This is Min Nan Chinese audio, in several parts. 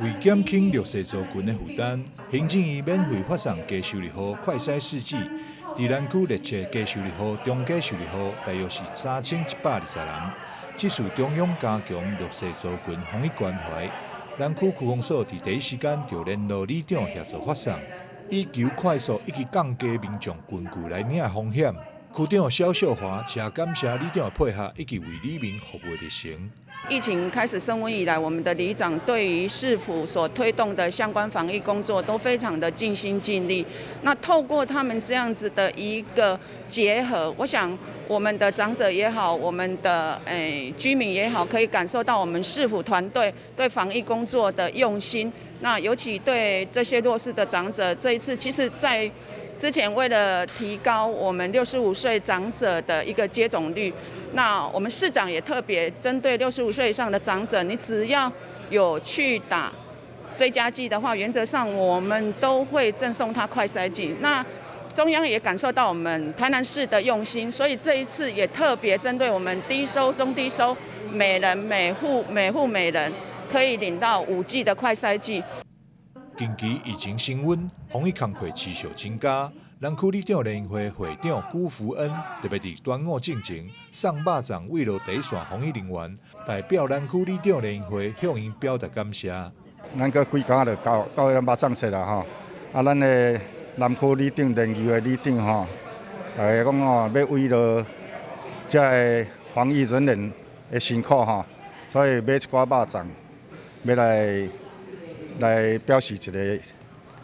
為減輕弱勢族群的負擔，行政院免費發送低收入戶快篩試劑，佇南區列車低收入戶、中低收入戶，大約是3120人。這次中央加強弱勢族群防疫關懷，南區區公所佇第一時間就聯絡里長協助發送，以求快速以及降低民眾根據來領的風險。區長蕭秀華誠感謝里長的配合，以及為里民服務的熱誠。疫情開始升溫以來，我們的里長對於市府所推動的相關防疫工作都非常的盡心盡力。那透過他們這樣子的一個結合，我想我們的長者也好，我們的居民也好，可以感受到我們市府團隊對防疫工作的用心。那尤其對這些弱勢的長者，這一次其實在之前為了提高我們65歲長者的一個接種率，那我們市長也特別針對65歲以上的長者，你只要有去打追加劑的話，原則上我們都會贈送他快篩劑。那中央也感受到我們台南市的用心，所以這一次也特別針對我們低收、中低收，每人每戶每戶每人可以領到5劑的快篩劑。近期疫情升溫，防疫工課持續增加。南區里長聯誼會會長辜福恩特別佇端午進前送肉粽慰勞第一線防疫人員，代表南區里長聯誼會向𪜶表達感謝。咱閣幾工就到到彼個肉粽節啦吼，啊，咱的南區里長聯誼會里長吼，大家講吼欲慰勞這个防疫人員的辛苦吼，所以買一寡肉粽，欲來表示一個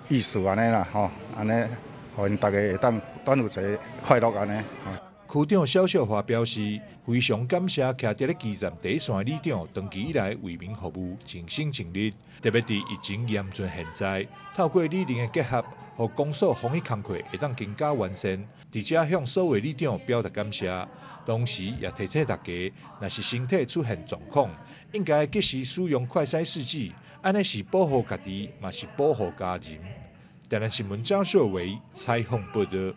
意思按呢啦吼，按呢，予𪜶逐家會當端午節快樂按呢。區長蕭秀華表示，非常感謝徛佇咧基層第一線的里長，長期以來為民服務，盡心盡力。特別佇疫情嚴峻現在，透過里鄰的結合，予公所防疫工課會當更加完善。佇遮向所有里長表達感謝，同時也提醒大家，若是身體出現狀況，應該及時使用快篩試劑，按呢是保護家己，嘛是保護家人。台南新聞張秀維採訪報導。